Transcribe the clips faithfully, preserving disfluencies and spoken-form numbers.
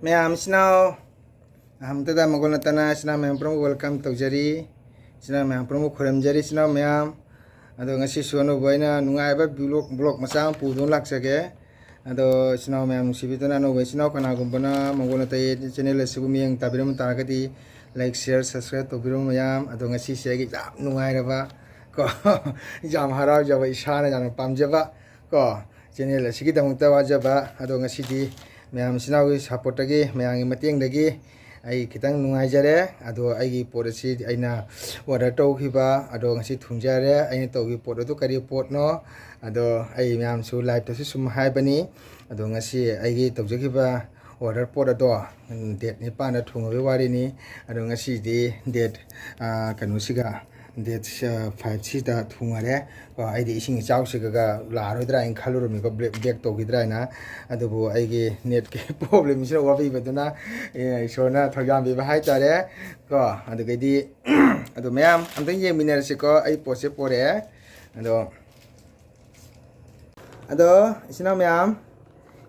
ꯃꯌꯥꯝ ꯏꯆꯤꯟ ꯏꯅꯥꯎ, ꯑꯍꯥꯟꯕꯗ ꯃꯒꯨꯟ ꯅꯠꯇꯅ ꯏꯆꯤꯟ ꯏꯅꯥꯎ ꯃꯌꯥꯝ ꯄꯨꯝꯅꯃꯛ welcome ꯇꯧꯖꯔꯤ꯫ ꯏꯆꯤꯟ ꯏꯅꯥꯎ ꯃꯌꯥꯝ ꯄꯨꯝꯅꯃꯛ ꯈꯨꯔꯨꯝꯖꯔꯤ, ꯏꯆꯤꯟ ꯏꯅꯥꯎ ꯃꯌꯥꯝ꯫ ꯑꯗꯣ ꯉꯁꯤꯁꯨ ꯑꯅꯧꯕ ꯑꯩꯅ ꯅꯨꯡꯉꯥꯏꯕ vlog, vlog ꯃꯆꯥ ꯑꯃ ꯄꯨꯗꯨꯅ ꯂꯥꯛꯆꯒꯦ꯫ ꯑꯗꯣ ꯏꯆꯤꯟ ꯏꯅꯥꯎ ꯃꯌꯥꯝ ꯅꯨꯡꯁꯤꯕꯤꯗꯨꯅ ꯑꯅꯧꯕ ꯏꯆꯤꯟ ꯏꯅꯥꯎ ꯀꯅꯥꯒꯨꯝꯕꯅ ꯃꯒꯨꯟ ꯅꯠꯇꯅ channel ꯑꯁꯤꯕꯨ ꯃꯤꯠꯌꯦꯡ ꯇꯥꯕꯤꯔꯝꯕ ꯇꯥꯔꯒꯗꯤ like, share, subscribe ꯇꯧꯕꯤꯔꯝꯃꯨ ꯃꯌꯥꯝ꯫ ꯑꯗꯣ ꯉꯁꯤꯁꯦ ꯑꯩꯒꯤ ꯌꯥꯝ ꯅꯨꯡꯉꯥꯏꯔꯕ ꯀꯣ, ꯌꯥꯝ ꯍꯔꯥꯎꯖꯕ, ꯏꯁꯥꯅ ꯌꯥꯝꯅ ꯄꯥꯝꯖꯕ ꯀꯣ, channel ꯑꯁꯤꯒꯤꯗꯃꯛꯇ ꯋꯥꯖꯕ꯫ ꯑꯗꯣ ꯉꯁꯤꯗꯤ ꯃꯌꯥꯝ ꯏꯆꯤꯟ ꯏꯅꯥꯎꯒꯤ supportꯇꯒꯤ, ꯃꯌꯥꯝꯒꯤ ꯃꯇꯦꯡꯗꯒꯤ ꯑꯩ ꯈꯤꯇꯪ ꯅꯨꯡꯉꯥꯏꯖꯔꯦ꯫ ꯑꯗꯣ ꯑꯩꯒꯤ ꯄꯣꯠ ꯑꯁꯤ ꯑꯩꯅ order ꯇꯧꯈꯤꯕ, ꯑꯗꯣ ꯉꯁꯤ ꯊꯨꯡꯖꯔꯦ꯫ ꯑꯩꯅ ꯇꯧꯈꯤꯕ ꯄꯣꯠ ꯑꯗꯨ ꯀꯔꯤ ꯄꯣꯠꯅꯣ? ꯑꯗꯣ ꯑꯩ ꯃꯌꯥꯝꯁꯨ liveꯇꯁꯨ ꯁꯨꯝ ꯍꯥꯏꯕꯅꯤ꯫ ꯑꯗꯣ ꯉꯁꯤ ꯑꯩꯒꯤ ꯇꯧꯖꯈꯤꯕ order ꯄꯣꯠ ꯑꯗꯣ, ꯎꯝ, date ꯅꯤꯄꯥꯟꯗ ꯊꯨꯡꯉꯕꯒꯤ ꯋꯥꯔꯤꯅꯤ꯫ ꯑꯗꯣ ꯉꯁꯤꯗꯤ date, ꯑꯥ, ꯀꯩꯅꯣꯁꯤꯒ, date, ꯑꯥ, five ꯁꯤꯗ ꯊꯨꯡꯉꯔꯦ꯫ ꯀꯣ, ꯑꯩꯗꯤ ꯏꯁꯤꯡ ꯏꯆꯥꯎꯁꯤꯒ ꯂꯥꯛꯑꯔꯣꯏꯗ꯭ꯔꯥ ꯍꯥꯏꯅ ꯈꯜꯂꯨꯔꯝꯃꯤꯀꯣ, ꯕ꯭ꯂꯦꯛ, ꯕꯦꯛ ꯇꯧꯈꯤꯗ꯭ꯔꯥ ꯍꯥꯏꯅ꯫ ꯑꯗꯨꯕꯨ ꯑꯩꯒꯤ netꯀꯤ problemꯁꯤꯅ ꯋꯥꯕꯤꯕꯗꯨꯅ, ꯑꯦ, ꯏꯁꯣꯔꯅ ꯊꯧꯖꯥꯟꯕꯤꯕ ꯍꯥꯏꯇꯥꯔꯦ꯫ ꯀꯣ, ꯑꯗꯨꯒꯩꯗꯤ, ꯑꯗꯣ ꯃꯌꯥꯝ ꯑꯝꯇꯪ ꯌꯦꯡꯃꯤꯟꯅꯔꯁꯤꯀꯣ꯫ ꯑꯩ ꯄꯣꯠꯁꯦ ꯄꯣꯔꯛꯑꯦ꯫ ꯑꯗꯣ, ꯑꯗꯣ, ꯏꯆꯤꯟ ꯏꯅꯥꯎ ꯃꯌꯥꯝ,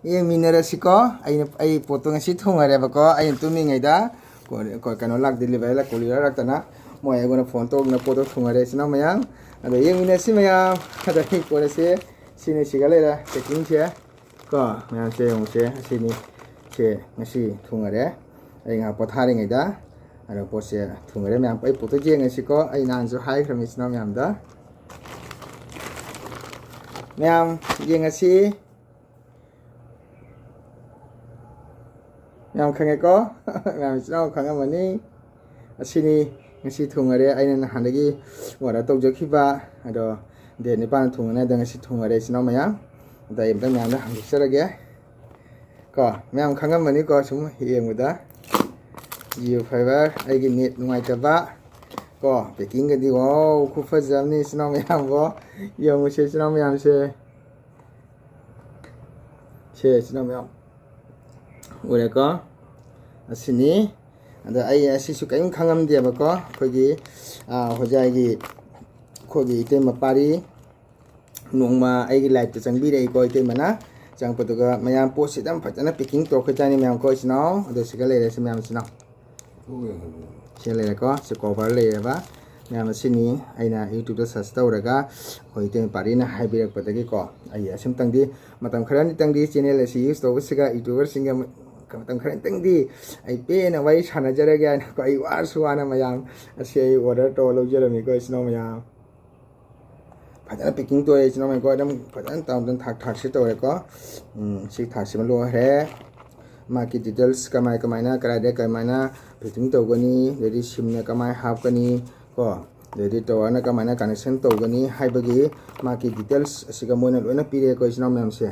ꯌꯦꯡꯃꯤꯟꯅꯔꯁꯤꯀꯣ꯫ ꯑꯩꯅ, ꯑꯩ ꯄꯣꯠꯇꯣ ꯉꯁꯤ ꯊꯨꯡꯉꯔꯦꯕꯀꯣ꯫ ꯑꯩꯅ ꯇꯨꯝꯃꯤꯉꯩꯗ ꯀꯣ-, ꯀꯣ-, ꯀꯩꯅꯣ ꯂꯥꯛ-, delivery ꯂꯥꯛ-, courier ꯂꯥꯛꯇꯅ ꯃꯣꯏ ꯑꯩꯉꯣꯟꯗ phone ꯇꯧꯗꯅ ꯄꯣꯠꯇꯣ ꯊꯨꯡꯉꯔꯦ, ꯏꯆꯤꯟ ꯏꯅꯥꯎ ꯃꯌꯥꯝ꯫ ꯑꯗꯣ ꯌꯦꯡꯃꯤꯟꯅꯁꯤ ꯃꯌꯥꯝ꯫ ꯑꯗꯣ ꯑꯩ ꯄꯣꯠ ꯑꯁꯦ ꯁꯤꯅꯤ, ꯁꯤꯒ ꯂꯩꯔꯦ packingꯁꯦ ꯀꯣ꯫ ꯃꯌꯥꯝꯁꯦ ꯌꯦꯡꯉꯨꯁꯦ, ꯑꯁꯤꯅꯤ꯫ ꯁꯦ ꯉꯁꯤ ꯊꯨꯡꯉꯔꯦ꯫ ꯑꯩ ꯉꯥꯏꯍꯥꯛ ꯄꯣꯊꯥꯔꯤꯉꯩꯗ ꯑꯗꯣ ꯄꯣꯠꯁꯦ ꯊꯨꯡꯉꯔꯦ ꯃꯌꯥꯝ꯫ ꯑꯩ ꯄꯣꯠꯇꯣ ꯌꯦꯡꯉꯁꯤꯀꯣ꯫ ꯑꯩ ꯅꯍꯥꯟꯁꯨ ꯍꯥꯏꯈ꯭ꯔꯕꯅꯤ ꯏꯆꯤꯟ ꯏꯅꯥꯎ ꯃꯌꯥꯝꯗ꯫ ꯃꯌꯥꯝ ꯌꯦꯡꯉꯁꯤ꯫ ꯃꯌꯥꯝ ꯈꯪꯉꯦꯀꯣ? ꯃꯌꯥꯝ ꯏꯆꯤꯟ ꯏꯅꯥꯎ ꯈꯪꯉꯝꯃꯅꯤ꯫ ꯑꯁꯤꯅꯤ ꯉꯁꯤ ꯊꯨꯡꯉꯔꯦ꯫ ꯑꯩꯅ ꯅꯍꯥꯟꯗꯒꯤ order ꯇꯧꯖꯈꯤꯕ, ꯑꯗꯣ date ꯅꯤꯄꯥꯟꯗ ꯊꯨꯡꯉꯅꯤ, ꯑꯗꯣ ꯉꯁꯤ ꯊꯨꯡꯉꯔꯦ ꯏꯆꯤꯟ ꯏꯅꯥꯎ ꯃꯌꯥꯝ꯫ ꯑꯗꯣ ꯑꯩ ꯑꯝꯇꯪ ꯃꯌꯥꯝꯗ ꯍꯥꯡꯗꯣꯛꯆꯔꯒꯦ꯫ ꯀꯣ, ꯃꯌꯥꯝ ꯈꯪꯉꯝꯃꯅꯤꯀꯣ, ꯁꯨꯝ ꯌꯦꯡꯕꯗ꯫ Jio Fiber, ꯑꯩꯒꯤ net ꯅꯨꯡꯉꯥꯏꯇꯕ꯫ ꯀꯣ, packingꯒꯗꯤ, wow, ꯈꯨꯐꯖ ꯑꯃꯅꯤ ꯏꯆꯤꯟ ꯏꯅꯥꯎ ꯃꯌꯥꯝꯕꯣ꯫ ꯌꯦꯡꯉꯨꯁꯦ ꯏꯆꯤꯟ ꯏꯅꯥꯎ ꯃꯌꯥꯝꯁꯦ꯫ ꯁꯦ, ꯏꯆꯤꯟ ꯏꯅꯥꯎ ꯃꯌꯥꯝ ꯎꯔꯦꯀꯣ? ꯑꯁꯤꯅꯤ꯫ ꯑꯗ ꯑꯩ ꯑꯁꯤꯁꯨ ꯀꯔꯤꯝ ꯈꯪꯉꯝꯗꯦꯕꯀꯣ꯫ ꯑꯩꯈꯣꯏꯒꯤ, ꯑꯥ, ꯍꯣꯖꯥꯏꯒꯤ, ꯑꯩꯈꯣꯏꯒꯤ ꯏꯇꯩꯃ ꯄꯥꯔꯤ ꯅꯣꯡꯃ ꯑꯩꯒꯤ liveꯇ ꯆꯪꯕꯤꯔꯛꯏꯀꯣ ꯏꯇꯩꯃꯅ꯫ ꯆꯪꯉꯛꯄꯗꯨꯒ ꯃꯌꯥꯝ ꯄꯣꯠꯁꯤ ꯑꯗꯨꯝ ꯐꯖꯅ packing ꯇꯧꯔꯛꯈꯤꯖꯥꯠꯅꯤ ꯃꯌꯥꯝ ꯀꯣ, ꯏꯆꯤꯟ ꯏꯅꯥꯎ꯫ ꯑꯗꯣ ꯁꯤꯒ ꯂꯩꯔꯦ, ꯁꯤ ꯃꯌꯥꯝ ꯏꯆꯤꯟ ꯏꯅꯥꯎ꯫ ꯁꯤ ꯂꯩꯔꯦꯀꯣ, ꯁꯤ cover ꯂꯩꯔꯦꯕ꯫ ꯃꯌꯥꯝ ꯑꯁꯤꯅꯤ ꯑꯩꯅ YouTube-ꯇ search ꯇꯧꯔꯒ ꯑꯩꯈꯣꯏ ꯏꯇꯩ ꯄꯥꯔꯤꯅ ꯍꯥꯏꯕꯤꯔꯛꯄꯗꯒꯤꯀꯣ, ꯑꯩ ꯑꯁꯨꯝꯇꯪꯗꯤ, ꯃꯇꯝ ꯈꯔꯅꯤꯇꯪꯗꯤ channel ꯑꯁꯤ use ꯇꯧꯕꯁꯤꯒ YouTuberꯁꯤꯡꯒ ꯃꯇꯝ ꯈꯔꯅꯤꯇꯪꯗꯤ ꯑꯩ ꯄꯦꯟꯅ ꯋꯥꯔꯤ ꯁꯥꯟꯅꯖꯔꯒꯦ ꯍꯥꯏꯅꯀꯣ, ꯑꯩ ꯋꯥꯔꯁꯨ ꯋꯥꯅ ꯃꯌꯥꯝ ꯑꯁꯤ ꯑꯩ order ꯇꯧꯔ ꯂꯧꯖꯔꯝꯃꯤꯀꯣ, ꯏꯆꯤꯟ ꯏꯅꯥꯎ ꯃꯌꯥꯝ꯫ ꯐꯖꯅ packing ꯇꯧꯔꯦ, ꯏꯆꯤꯟ ꯏꯅꯥꯎ ꯃꯌꯥꯝꯀꯣ꯫ ꯑꯗꯨꯝ ꯐꯖꯅ ꯇꯧꯗꯅ ꯊꯥꯛ ꯊꯥꯛꯁꯤ ꯇꯧꯔꯦꯀꯣ꯫ ꯎꯝ, ꯁꯤ ꯊꯥꯛꯁꯤꯃ ꯂꯣꯏꯈ꯭ꯔꯦ꯫ ꯃꯥꯒꯤ details ꯀꯃꯥꯏ ꯀꯃꯥꯏꯅ, ꯀꯗꯥꯏꯗ ꯀꯃꯥꯏꯅ fitting ꯇꯧꯒꯅꯤ, ꯑꯗꯩꯗꯤ simꯅ ꯀꯃꯥꯏꯅ ꯍꯥꯞꯀꯅꯤ ꯀꯣ, ꯑꯗꯩꯗꯤ towerꯅ ꯀꯃꯥꯏꯅ connection ꯇꯧꯒꯅꯤ ꯍꯥꯏꯕꯒꯤ ꯃꯥꯒꯤ details ꯑꯁꯤꯒ ꯃꯣꯏꯅ ꯂꯣꯏꯅ ꯄꯤꯔꯦꯀꯣ, ꯏꯆꯤꯟ ꯏꯅꯥꯎ ꯃꯌꯥꯝꯁꯦ꯫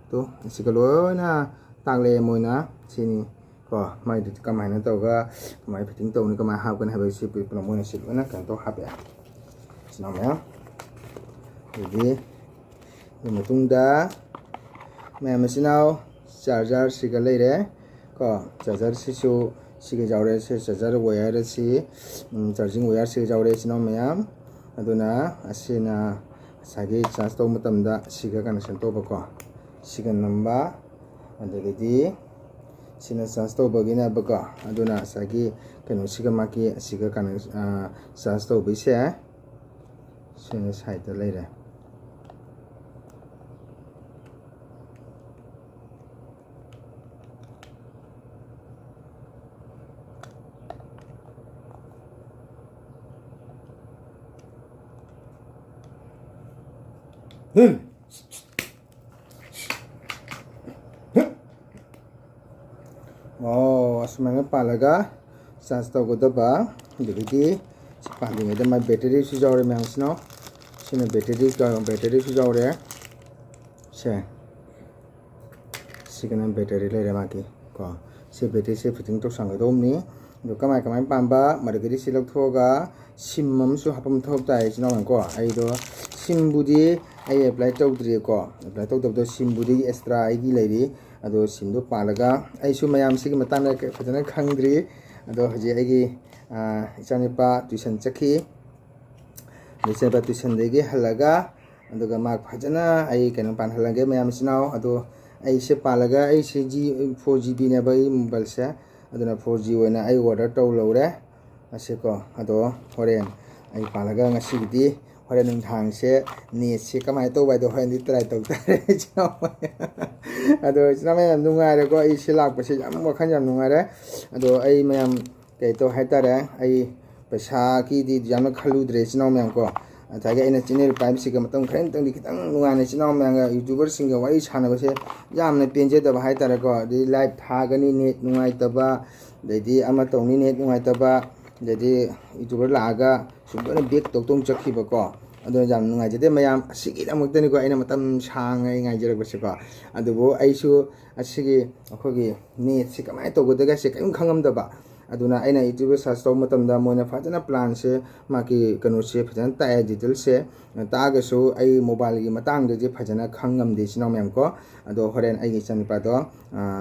ꯇꯣ, ꯑꯁꯤꯒ ꯂꯣꯏꯅ ꯇꯥꯛꯂꯛꯑꯦ ꯃꯣꯏꯅ꯫ ꯁꯤꯅꯤ ꯀꯣ, ꯃꯥꯏꯗꯨꯗꯤ ꯀꯃꯥꯏꯅ ꯇꯧꯔꯒ, ꯀꯃꯥꯏꯅ fitting ꯇꯧꯅꯤ, ꯀꯃꯥꯏꯅ ꯍꯥꯞꯀꯅꯤ ꯍꯥꯏꯕꯁꯤ ꯄꯨꯂꯞ ꯃꯣꯏꯅ ꯁꯤ ꯂꯣꯏꯅ ꯀꯩꯅꯣ ꯇꯧ ꯍꯥꯞꯄꯛꯑꯦ, ꯏꯆꯤꯟ ꯏꯅꯥꯎ ꯃꯌꯥꯝ꯫ ꯑꯗꯒꯤ ꯑꯗꯨ ꯃꯇꯨꯡꯗ ꯃꯌꯥꯝ ꯃꯆꯤꯟ ꯃꯅꯥꯎ charger ꯁꯤꯒ ꯂꯩꯔꯦ ꯀꯣ꯫ Charger ꯁꯤꯁꯨ ꯁꯤꯒ ꯌꯥꯎꯔꯦ꯫ ꯁꯤ charger wire ꯑꯁꯤ, ꯎꯝ, charging wire ꯁꯤꯒ ꯌꯥꯎꯔꯦ, ꯏꯆꯤꯟ ꯏꯅꯥꯎ ꯃꯌꯥꯝ꯫ ꯑꯗꯨꯅ ꯑꯁꯤꯅ ꯉꯁꯥꯏꯒꯤ charge ꯇꯧꯕ ꯃꯇꯝꯗ ꯁꯤꯒ connection ꯇꯧꯕꯀꯣ, ꯁꯤꯒ ꯅꯝꯕ, ꯑꯗꯒꯤꯗꯤ ꯁꯤꯅ charge ꯇꯧꯕꯒꯤꯅꯦꯕꯀꯣ꯫ ꯑꯗꯨꯅ ꯉꯁꯥꯏꯒꯤ ꯀꯩꯅꯣꯁꯤꯒ ꯃꯥꯒꯤ ꯑꯁꯤꯒ connect, ꯑ, charge ꯇꯧꯕꯩꯁꯦ ꯁꯤꯅ side ꯇ ꯂꯩꯔꯦ꯫ ꯑꯣ, ꯑꯁꯨꯃꯥꯏꯅ ꯄꯥꯜꯂꯒ charge ꯇꯧꯒꯗꯕ꯫ ꯑꯗꯒꯤꯗꯤ ꯁꯤ ꯄꯥꯟꯗ꯭ꯔꯤꯉꯩꯗ ꯃꯥꯏ battery ꯁꯨ ꯌꯥꯎꯔꯦ ꯃꯌꯥꯝꯁꯤꯅ꯫ ꯁꯤꯅ battery, battery ꯁꯨ ꯌꯥꯎꯔꯦ꯫ ꯁꯦ, ꯁꯤꯒꯅ battery ꯂꯩꯔꯦ ꯃꯥꯒꯤ ꯀꯣ꯫ ꯁꯤ battery ꯁꯦ fitting ꯇꯧꯁꯟꯒꯗꯧꯕꯅꯤ꯫ ꯑꯗꯣ ꯀꯃꯥꯏ ꯀꯃꯥꯏꯅ ꯄꯥꯟꯕ, ꯃꯗꯨꯗꯒꯤꯗꯤ ꯁꯤ ꯂꯧꯊꯣꯛꯑꯒ sim ꯑꯃꯁꯨ ꯍꯥꯞꯄ ꯃꯊꯧ ꯇꯥꯏ, ꯏꯆꯤꯟ ꯏꯅꯥꯎ ꯃꯌꯥꯝ ꯀꯣ꯫ ꯑꯩꯗꯣ simꯕꯨꯗꯤ ꯑꯩ apply ꯇꯧꯗ꯭ꯔꯤꯀꯣ, apply ꯇꯧꯗꯕꯗꯣ simꯕꯨꯗꯤ extra ꯑꯩꯒꯤ ꯂꯩꯔꯤ꯫ ꯑꯗꯣ simꯗꯣ ꯄꯥꯜꯂꯒ ꯑꯩꯁꯨ ꯃꯌꯥꯝ ꯁꯤꯒꯤ ꯃꯇꯥꯡꯗ ꯐꯖꯅ ꯈꯪꯗ꯭ꯔꯤ꯫ ꯑꯗꯣ ꯍꯧꯖꯤꯛ ꯑꯩꯒꯤ, ꯑ, ꯏꯆꯥꯅꯨꯄꯥ tuition ꯆꯠꯈꯤ꯫ ꯑꯗꯩ ꯏꯆꯥꯅꯨꯄꯥ tuitionꯗꯒꯤ ꯍꯜꯂꯒ ꯑꯗꯨꯒ ꯃꯥ ꯐꯖꯅ ꯑꯩ ꯀꯩꯅꯣ ꯄꯥꯟꯍꯜꯂꯒꯦ ꯃꯌꯥꯝ ꯏꯆꯤꯟ ꯏꯅꯥꯎ꯫ ꯑꯗꯣ ꯑꯩꯁꯦ ꯄꯥꯜꯂꯒ ꯑꯩꯁꯦ ꯖꯤ ꯐꯣꯔ ꯖꯤ ꯕꯤꯅꯦꯕ ꯑꯩ ꯃꯣꯕꯥꯏꯜꯁꯦ꯫ ꯑꯗꯨꯅ ꯐꯣꯔ ꯖꯤ ꯑꯣꯏꯅ ꯑꯩ ꯑꯣꯔꯗꯔ ꯇꯧ ꯂꯧꯔꯦ꯫ ꯑꯁꯤꯀꯣ꯫ ꯑꯗꯣ ꯍꯣꯔꯦꯟ ꯑꯩ ꯄꯥꯜꯂꯒ ꯉꯁꯤꯒꯤꯗꯤ ꯍꯣꯔꯦꯟ ꯅꯨꯡꯗꯥꯡꯁꯦ ꯅꯦꯠꯁꯦ ꯀꯃꯥꯏꯅ ꯇꯧꯕ ꯍꯥꯏꯗꯣ ꯍꯣꯔꯦꯟꯗꯤ ꯇ꯭ꯔꯥꯏ ꯇꯧ ꯇꯥꯔꯦ ꯏꯆꯤꯟ ꯏꯅꯥꯎ꯫ ꯑꯗꯣ ꯏꯆꯤꯟ ꯏꯅꯥꯎ ꯃꯌꯥꯝ ꯅꯨꯡꯉꯥꯏꯔꯦꯀꯣ꯫ ꯑꯩ ꯁꯤ ꯂꯥꯛꯄꯁꯦ ꯌꯥꯝ ꯋꯥꯈꯜ ꯌꯥꯝ ꯅꯨꯡꯉꯥꯏꯔꯦ꯫ ꯑꯗꯣ ꯑꯩ ꯃꯌꯥꯝ ꯀꯩ ꯇꯧ ꯍꯥꯏꯇꯥꯔꯦ, ꯑꯩ ꯄꯩꯁꯥꯒꯤꯗꯤ ꯌꯥꯝꯅ ꯈꯜꯂꯨꯗ꯭ꯔꯦ ꯏꯆꯤꯟ ꯏꯅꯥꯎ ꯃꯌꯥꯝ ꯀꯣ꯫ ꯉꯁꯥꯏꯒꯤ ꯑꯩꯅ ꯆꯦꯅꯦꯜ ꯄꯥꯏꯕꯁꯤꯒ ꯃꯇꯝ ꯈꯔ ꯈꯤꯇꯪꯗꯤ ꯈꯤꯇꯪ ꯅꯨꯡꯉꯥꯏꯅ ꯏꯆꯤꯟ ꯏꯅꯥꯎ ꯃꯌꯥꯝꯒ ꯌꯨꯇ꯭ꯌꯨꯕꯔꯁꯤꯡꯒ ꯋꯥꯔꯤ ꯁꯥꯟꯅꯕꯁꯦ ꯌꯥꯝꯅ ꯄꯦꯟꯖꯗꯕ ꯍꯥꯏꯇꯥꯔꯦꯀꯣ꯫ ꯑꯗꯩ ꯂꯥꯏꯚ ꯊꯥꯒꯅꯤ ꯅꯦꯠ ꯅꯨꯡꯉꯥꯏꯇꯕ, ꯑꯗꯩꯗꯤ ꯑꯃ ꯇꯧꯅꯤ ꯅꯦꯠ ꯅꯨꯡꯉꯥꯏꯇꯕ, ꯑꯗꯩꯗꯤ ꯌꯨꯇ꯭ꯌꯨꯕꯔ ꯂꯥꯛꯑꯒ ꯁꯨꯝ ꯂꯣꯏꯅ ꯕꯦꯛ ꯇꯧ ꯇꯧ ꯆꯠꯈꯤꯕꯀꯣ꯫ ꯑꯗꯣ ꯌꯥꯝ ꯅꯨꯡꯉꯥꯏꯖꯗꯦ ꯃꯌꯥꯝ, ꯑꯁꯤꯒꯤꯗꯃꯛꯇꯅꯤꯀꯣ ꯑꯩꯅ ꯃꯇꯝ ꯁꯥꯡꯅ ꯑꯩ ꯉꯥꯏꯖꯔꯛꯄꯁꯦꯀꯣ꯫ ꯑꯗꯨꯕꯨ ꯑꯩꯁꯨ ꯑꯁꯤꯒꯤ ꯑꯩꯈꯣꯏꯒꯤ ꯅꯦꯠꯁꯤ ꯀꯃꯥꯏꯅ ꯇꯧꯒꯗꯒꯦ ꯍꯥꯏꯁꯦ ꯀꯔꯤꯝ ꯈꯪꯉꯝꯗꯕ꯫ ꯑꯗꯨꯅ ꯑꯩꯅ ꯌꯨꯇ꯭ꯌꯨꯕꯇ ꯁꯔꯁ ꯇꯧꯕ ꯃꯇꯝꯗ ꯃꯣꯏꯅ ꯐꯖꯅ ꯄ꯭ꯂꯥꯟꯁꯦ, ꯃꯥꯒꯤ ꯀꯩꯅꯣꯁꯦ ꯐꯖꯅ ꯇꯥꯛꯑꯦ, ꯗꯤꯇꯦꯜꯁꯦ꯫ ꯇꯥꯛꯑꯒꯁꯨ ꯑꯩ ꯃꯣꯕꯥꯏꯜꯒꯤ ꯃꯇꯥꯡꯗꯗꯤ ꯐꯖꯅ ꯈꯪꯉꯝꯗꯦ ꯏꯆꯤꯟ ꯏꯅꯥꯎ ꯃꯌꯥꯝ ꯀꯣ꯫ ꯑꯗꯣ ꯍꯣꯔꯦꯟ ꯑꯩꯒꯤ ꯏꯆꯟꯅꯨꯄꯥꯗꯣ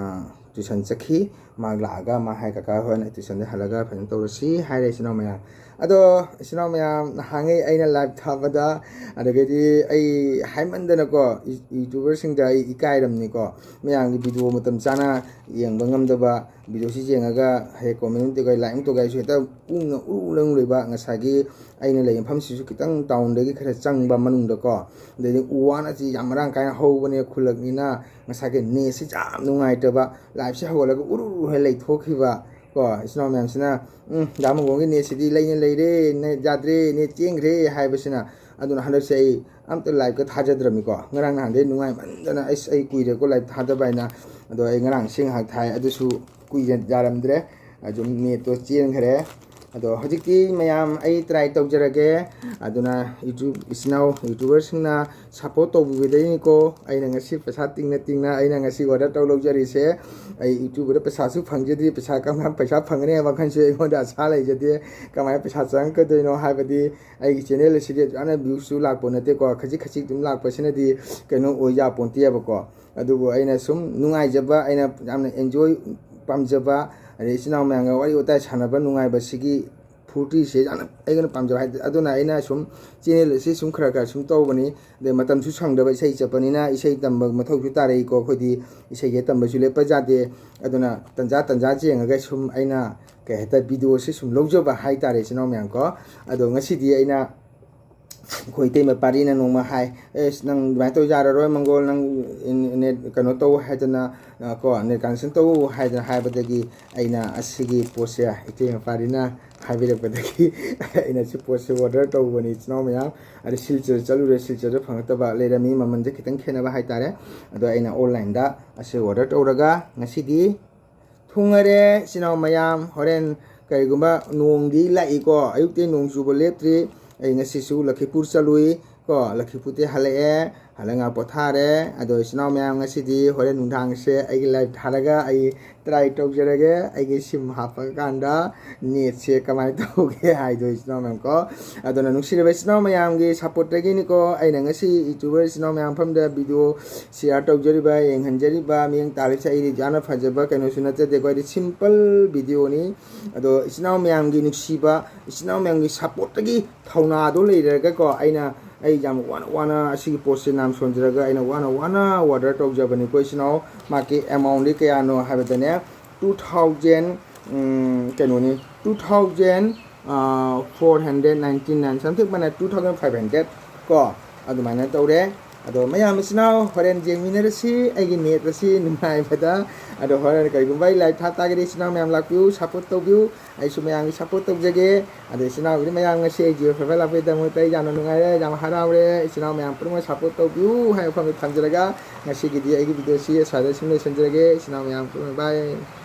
ꯇ꯭ꯌꯨꯁꯟ ꯆꯠꯈꯤ꯫ ꯃꯥ ꯂꯥꯛꯑꯒ ꯃꯥ ꯍꯥꯏ, "ꯀꯀꯥ ꯍꯣꯏꯅ ꯇ꯭ꯌꯨꯁꯟꯗ ꯍꯜꯂꯒ ꯐꯖꯅ ꯇꯧꯔꯁꯤ" ꯍꯥꯏꯔꯦ ꯏꯆꯤꯟ ꯏꯅꯥꯎ ꯃꯌꯥꯝ꯫ ꯑꯗꯣ ꯏꯆꯤꯟ ꯏꯅꯥꯎ ꯃꯌꯥꯝ, ꯅꯍꯥꯟꯉꯩ ꯑꯩꯅ ꯂꯥꯏꯚ ꯊꯥꯕꯗ, ꯑꯗꯒꯤꯗꯤ ꯑꯩ ꯍꯥꯏꯃꯟꯗꯅꯀꯣ, ꯌꯨ-, ꯌꯨꯇ꯭ꯌꯨꯕꯔꯁꯤꯡꯗ ꯑꯩ ꯏꯀꯥꯏꯔꯝꯅꯤꯀꯣ꯫ ꯃꯌꯥꯝꯒꯤ ꯚꯤꯗꯤꯑꯣ ꯃꯇꯝ ꯆꯥꯅ ꯌꯦꯡꯕ ꯉꯝꯗꯕ, ꯚꯤꯗꯤꯑꯣꯁꯤ ꯌꯦꯡꯉꯒ ꯍꯦꯛ ꯀꯣꯃꯦꯟ ꯇꯧꯒꯦ, ꯂꯥꯏꯛ ꯇꯧꯒꯦ ꯍꯥꯏꯁꯨ ꯍꯦꯛꯇ ꯄꯨꯡꯅ ꯎꯔꯨ ꯎꯔꯨ ꯂꯩꯕ꯫ ꯉꯁꯥꯏꯒꯤ ꯑꯩꯅ ꯂꯩ ꯃꯐꯝꯁꯤꯁꯨ ꯈꯤꯇꯪ ꯇꯥꯎꯟꯗꯒꯤ ꯈꯔ ꯆꯪꯕ ꯃꯅꯨꯡꯗꯀꯣ꯫ ꯑꯗꯩꯗꯤ ꯎ ꯋꯥꯅꯁꯤ ꯌꯥꯝ ꯃꯔꯥꯡ ꯀꯥꯏꯅ ꯍꯧꯕꯅꯦ ꯈꯨꯜꯂꯛꯅꯤꯅ꯫ ꯉꯁꯥꯏꯒꯤ ꯅꯦꯠꯁꯤ ꯌꯥꯝ ꯅꯨꯡꯉꯥꯏꯇꯕ, ꯂꯥꯏꯚꯁꯤ ꯍꯧꯒꯠꯂꯒ ꯎꯔꯨ ꯎꯔꯨ ꯍꯦꯛ ꯂꯩꯊꯣꯛꯈꯤꯕ ꯀꯣ꯫ ꯏꯆꯤꯟ ꯏꯅꯥꯎ ꯃꯌꯥꯝꯁꯤꯅ, "ꯎꯝ, ꯗꯥ ꯃꯪꯒꯣꯡꯒꯤ ꯅꯦꯠꯁꯤꯗꯤ ꯂꯩꯅ ꯂꯩꯔꯦ, ꯅꯦꯠ ꯌꯥꯗ꯭ꯔꯦ, ꯅꯦꯠ ꯆꯦꯟꯈ꯭ꯔꯦ" ꯍꯥꯏꯕꯁꯤꯅ꯫ ꯑꯗꯨꯅ ꯍꯟꯗꯛꯁꯦ ꯑꯩ ꯑꯝꯇ ꯂꯥꯏꯚꯀ ꯊꯥꯖꯗ꯭ꯔꯕꯅꯤꯀꯣ꯫ ꯉꯔꯥꯡ ꯅꯍꯥꯟꯗꯩ ꯅꯨꯡꯉꯥꯏꯃꯟꯗꯅ, "ꯑꯩꯁ, ꯑꯩ ꯀꯨꯏꯔꯦꯀꯣ ꯂꯥꯏꯚ ꯊꯥꯗꯕ" ꯍꯥꯏꯅ꯫ ꯑꯗꯣ ꯑꯩ ꯉꯔꯥꯡ ꯁꯤ ꯉꯥꯏꯍꯥꯛ ꯊꯥꯏ, ꯑꯗꯨꯁꯨ ꯀꯨꯏꯅ ꯌꯥꯔꯝꯗ꯭ꯔꯦ, ꯑꯗꯨꯝ ꯅꯦꯠꯇꯣ ꯆꯦꯟꯈ꯭ꯔꯦ꯫ ꯑꯗꯣ ꯍꯧꯖꯤꯛꯇꯤ ꯃꯌꯥꯝ ꯑꯩ ꯇ꯭ꯔꯥꯏ ꯇꯧꯖꯔꯒꯦ꯫ ꯑꯗꯨꯅ ꯌꯨꯇ꯭ꯌꯨꯕ ꯏꯆꯤꯟ ꯏꯅꯥꯎ ꯌꯨꯇ꯭ꯌꯨꯕꯔꯁꯤꯡꯅ ꯁꯞꯄꯣꯔꯠ ꯇꯧꯕꯤꯕꯗꯩꯅꯤꯀꯣ ꯑꯩꯅ ꯉꯁꯤ ꯄꯩꯁꯥ ꯇꯤꯡꯅ ꯇꯤꯡꯅ ꯑꯩꯅ ꯉꯁꯤ ꯑꯣꯔꯗꯔ ꯇꯧ ꯂꯧꯖꯔꯤꯁꯦ꯫ ꯑꯩ ꯌꯨꯇ꯭ꯌꯨꯕꯇ ꯄꯩꯁꯥꯁꯨ ꯐꯪꯖꯗꯦ, ꯄꯩꯁꯥ ꯀꯔꯝ ꯀꯥꯟꯗ ꯄꯩꯁꯥ ꯐꯪꯒꯅꯤ ꯍꯥꯏꯕ ꯋꯥꯈꯜꯁꯨ ꯑꯩꯉꯣꯟꯗ ꯑꯁꯥ ꯂꯩꯖꯗꯦ꯫ ꯀꯃꯥꯏꯅ ꯄꯩꯁꯥ ꯆꯪꯉꯛꯀꯗꯣꯏꯅꯣ ꯍꯥꯏꯕꯗꯤ ꯑꯩꯒꯤ ꯆꯦꯅꯦꯜ ꯑꯁꯤꯗꯤ ꯑꯗꯨꯃꯥꯏꯅ ꯚ꯭ꯌꯨꯁꯨ ꯂꯥꯛꯄ ꯅꯠꯇꯦꯀꯣ, ꯈꯖꯤꯛ ꯈꯖꯤꯛ ꯑꯗꯨꯝ ꯂꯥꯛꯄꯁꯤꯅꯗꯤ ꯀꯩꯅꯣ ꯑꯣꯏ ꯌꯥꯄꯣꯟꯇꯦꯕꯀꯣ꯫ ꯑꯗꯨꯕꯨ ꯑꯩꯅ ꯁꯨꯝ ꯅꯨꯡꯉꯥꯏꯖꯕ, ꯑꯩꯅ ꯌꯥꯝꯅ ꯑꯦꯟꯖꯣꯏ ꯄꯥꯝꯖꯕ, ꯑꯗꯩ ꯏꯆꯤꯟ ꯏꯅꯥꯎ ꯃꯌꯥꯝꯒ ꯋꯥꯔꯤ ꯋꯥꯇꯥꯏ ꯁꯥꯟꯅꯕ ꯅꯨꯡꯉꯥꯏꯕꯁꯤꯒꯤ ꯐꯣꯔꯇꯤꯁꯦ ꯌꯥꯝꯅ ꯑꯩꯒꯤꯅ ꯄꯥꯝꯖꯕ ꯍꯥꯏ꯫ ꯑꯗꯨꯅ ꯑꯩꯅ ꯁꯨꯝ ꯆꯦꯅꯦꯜ ꯑꯁꯤ ꯁꯨꯝ ꯈꯔ ꯈꯔ ꯁꯨꯝ ꯇꯧꯕꯅꯤ꯫ ꯑꯗꯩ ꯃꯇꯝꯁꯨ ꯁꯪꯗꯕ, ꯏꯁꯩ ꯆꯠꯄꯅꯤꯅ ꯏꯁꯩ ꯇꯝꯕ ꯃꯊꯧꯁꯨ ꯇꯥꯔꯛꯏꯀꯣ꯫ ꯑꯩꯈꯣꯏꯗꯤ ꯏꯁꯩꯁꯦ ꯇꯝꯕꯁꯨ ꯂꯦꯞꯄ ꯌꯥꯗꯦ꯫ ꯑꯗꯨꯅ ꯇꯟꯖꯥ ꯇꯟꯖꯥ ꯌꯦꯡꯉꯒ ꯁꯨꯝ ꯑꯩꯅ ꯀꯩ ꯍꯥꯏꯇꯥꯔꯦ, ꯚꯤꯗꯤꯑꯣꯁꯦ ꯁꯨꯝ ꯂꯧꯖꯕ ꯍꯥꯏꯇꯥꯔꯦ, ꯏꯆꯤꯟ ꯏꯅꯥꯎ ꯃꯌꯥꯝ ꯀꯣ꯫ ꯑꯗꯣ ꯉꯁꯤꯗꯤ ꯑꯩꯅ ꯑꯩꯈꯣꯏ ꯏꯇꯩꯃ ꯄꯥꯔꯤꯅ ꯅꯣꯡꯃ ꯍꯥꯏ, "ꯑꯦꯁ, ꯅꯪ ꯑꯗꯨꯃꯥꯏꯅ ꯇꯧ ꯌꯥꯔꯔꯣꯏ ꯃꯪꯒꯣꯜ, ꯅꯪ ꯏꯟ-, ꯅꯦꯠ ꯀꯩꯅꯣ ꯇꯧ ꯍꯥꯏꯗꯅ, ꯑ, ꯀꯣ, ꯅꯦꯠ ꯀꯅꯦꯛꯁꯟ ꯇꯧ" ꯍꯥꯏꯗꯅ ꯍꯥꯏꯕꯗꯒꯤ ꯑꯩꯅ ꯑꯁꯤꯒꯤ ꯄꯣꯠꯁꯦ ꯏꯇꯩꯃ ꯄꯥꯔꯤꯅ ꯍꯥꯏꯕꯤꯔꯛꯄꯗꯒꯤ ꯑꯩꯅ ꯁꯤ ꯄꯣꯠꯁꯦ ꯑꯣꯔꯗꯔ ꯇꯧꯕꯅꯤ, ꯏꯆꯤꯟ ꯏꯅꯥꯎ ꯃꯌꯥꯝ꯫ ꯑꯗ ꯁꯤꯜꯆꯔ ꯆꯠꯂꯨꯔꯦ, ꯁꯤꯜꯆꯔꯗ ꯐꯪꯉꯛꯇꯕ ꯂꯩꯔꯝꯃꯤ, ꯃꯃꯜꯁꯦ ꯈꯤꯇꯪ ꯈꯦꯠꯅꯕ ꯍꯥꯏꯇꯥꯔꯦ꯫ ꯑꯗꯣ ꯑꯩꯅ ꯑꯣꯟꯂꯥꯏꯟꯗ ꯑꯁꯤ ꯑꯣꯔꯗꯔ ꯇꯧꯔꯒ ꯉꯁꯤꯗꯤ ꯊꯨꯡꯉꯔꯦ, ꯏꯆꯤꯟ ꯏꯅꯥꯎ ꯃꯌꯥꯝ꯫ ꯍꯣꯔꯦꯟ ꯀꯔꯤꯒꯨꯝꯕ ꯅꯣꯡꯗꯤ ꯂꯥꯛꯏꯀꯣ, ꯑꯌꯨꯛꯇꯤ ꯅꯣꯡ ꯆꯨꯕ ꯂꯦꯞꯇ꯭ꯔꯤ꯫ ꯑꯩ ꯉꯁꯤꯁꯨ ꯂꯛꯈꯤꯄꯨꯔ ꯆꯠꯂꯨꯏ ꯀꯣ, ꯂꯛꯈꯤꯄꯨꯔꯗꯤ ꯍꯜꯂꯛꯑꯦ, ꯍꯜꯂꯛ ꯉꯥꯏꯍꯥꯛ ꯄꯣꯊꯥꯔꯦ꯫ ꯑꯗꯣ ꯏꯆꯤꯟ ꯏꯅꯥꯎ ꯃꯌꯥꯝ, ꯉꯁꯤꯗꯤ ꯍꯣꯔꯦꯟ ꯅꯨꯡꯗꯥꯡꯁꯦ ꯑꯩꯒꯤ ꯂꯥꯏꯞ ꯊꯥꯔꯒ ꯑꯩ ꯇ꯭ꯔꯥꯏ ꯇꯧꯖꯔꯒꯦ, ꯑꯩꯒꯤ ꯁꯤꯝ ꯍꯥꯞꯄꯀꯥꯟꯗ ꯅꯦꯠꯁꯦ ꯀꯃꯥꯏꯅ ꯇꯧꯒꯦ ꯍꯥꯏꯗꯣ, ꯏꯆꯤꯟ ꯏꯅꯥꯎ ꯃꯌꯥꯝ ꯀꯣ꯫ ꯑꯗꯨꯅ ꯅꯨꯡꯁꯤꯔꯕ ꯏꯆꯤꯟ ꯏꯅꯥꯎ ꯃꯌꯥꯝꯒꯤ ꯁꯞꯄꯣꯔꯠꯇꯒꯤꯅꯤꯀꯣ ꯑꯩꯅ ꯉꯁꯤ ꯌꯨꯇ꯭ꯌꯨꯕꯔ ꯏꯆꯤꯟ ꯏꯅꯥꯎ ꯃꯌꯥꯝ ꯃꯐꯝꯗ ꯚꯤꯗꯤꯑꯣ ꯁꯤꯌꯥꯔ ꯇꯧꯖꯔꯤꯕ, ꯌꯦꯡꯍꯟꯖꯔꯤꯕ, ꯃꯤꯠꯌꯦꯡ ꯇꯥꯔꯤꯕꯁꯦ꯫ ꯑꯩꯗꯤ ꯌꯥꯝꯅ ꯐꯖꯕ ꯀꯩꯅꯣꯁꯨ ꯅꯠꯆꯗꯦꯀꯣ, ꯑꯩꯗꯤ ꯁꯤꯝꯄꯜ ꯚꯤꯗꯤꯑꯣꯅꯤ꯫ ꯑꯗꯣ ꯏꯆꯤꯟ ꯏꯅꯥꯎ ꯃꯌꯥꯝꯒꯤ ꯅꯨꯡꯁꯤꯕ, ꯏꯆꯤꯟ ꯏꯅꯥꯎ ꯃꯌꯥꯝꯒꯤ ꯁꯞꯄꯣꯔꯠꯇꯒꯤ ꯊꯧꯅꯥꯗꯣ ꯂꯩꯔꯒꯀꯣ, ꯑꯩꯅ, ꯑꯩ ꯌꯥꯝ ꯋꯥꯅ ꯋꯥꯅ ꯑꯁꯤꯒꯤ ꯄꯣꯠꯁꯦ ꯅꯥꯝ ꯁꯣꯟꯖꯔꯒ ꯑꯩꯅ ꯋꯥꯅ ꯋꯥꯅ ꯑꯣꯔꯗꯔ ꯇꯧꯖꯕꯅꯤꯀꯣ ꯏꯆꯤꯟ ꯏꯅꯥꯎ꯫ ꯃꯥꯒꯤ ꯑꯦꯃꯥꯎꯟꯗꯤ ꯀꯌꯥꯅꯣ ꯍꯥꯏꯕꯗꯅꯦ, two thousand, ꯎꯝ, ꯀꯩꯅꯣꯅꯤ, two thousand, ꯑ, four hundred ninety nine, something ꯃꯥꯅ two thousand five hundred ꯀꯣ, ꯑꯗꯨꯃꯥꯏꯅ ꯇꯧꯔꯦ꯫ ꯑꯗꯣ ꯃꯌꯥꯝ ꯏꯆꯤꯟ ꯏꯅꯥꯎ ꯍꯣꯔꯦꯟ ꯌꯦꯡꯃꯤꯟꯅꯔꯁꯤ ꯑꯩꯒꯤ ꯅꯦꯠ ꯑꯁꯤ ꯅꯨꯡꯉꯥꯏꯕꯗ꯫ ꯑꯗꯣ ꯍꯣꯔꯦꯟ ꯀꯔꯤꯒꯨꯝꯕ ꯑꯩ ꯂꯥꯏꯞ ꯊꯥ ꯇꯥꯔꯒꯗꯤ ꯏꯆꯤꯟ ꯏꯅꯥꯎ ꯃꯌꯥꯝ ꯂꯥꯛꯄꯤꯌꯨ, ꯁꯞꯄꯣꯔꯠ ꯇꯧꯕꯤꯌꯨ꯫ ꯑꯩꯁꯨ ꯃꯌꯥꯝꯒꯤ ꯁꯞꯄꯣꯔꯠ ꯇꯧꯖꯒꯦ꯫ ꯑꯗꯣ ꯏꯆꯤꯟ ꯏꯅꯥꯎꯒꯤꯗꯤ ꯃꯌꯥꯝ ꯉꯁꯤ ꯑꯩ Jio Fiber ꯂꯥꯛꯄꯒꯤꯗꯃꯛꯇ ꯑꯩ ꯌꯥꯝꯅ ꯅꯨꯡꯉꯥꯏꯔꯦ, ꯌꯥꯝ ꯍꯔꯥꯎꯔꯦ꯫ ꯏꯆꯤꯟ ꯏꯅꯥꯎ ꯃꯌꯥꯝ ꯄꯨꯝꯅꯃꯛ ꯁꯞꯄꯣꯔꯠ ꯇꯧꯕꯤꯌꯨ ꯍꯥꯏꯕ ꯋꯥꯐꯝꯗ ꯊꯝꯖꯔꯒ ꯉꯁꯤꯒꯤꯗꯤ ꯑꯩꯒꯤ ꯚꯤꯗꯤꯑꯣꯁꯤ ꯑꯁ꯭ꯋꯥꯏꯗ ꯁꯨꯝ ꯂꯣꯏꯁꯤꯟꯖꯔꯒꯦ꯫ ꯏꯆꯤꯟ ꯏꯅꯥꯎ ꯃꯌꯥꯝ ꯄꯨꯝꯅꯃꯛ bye꯫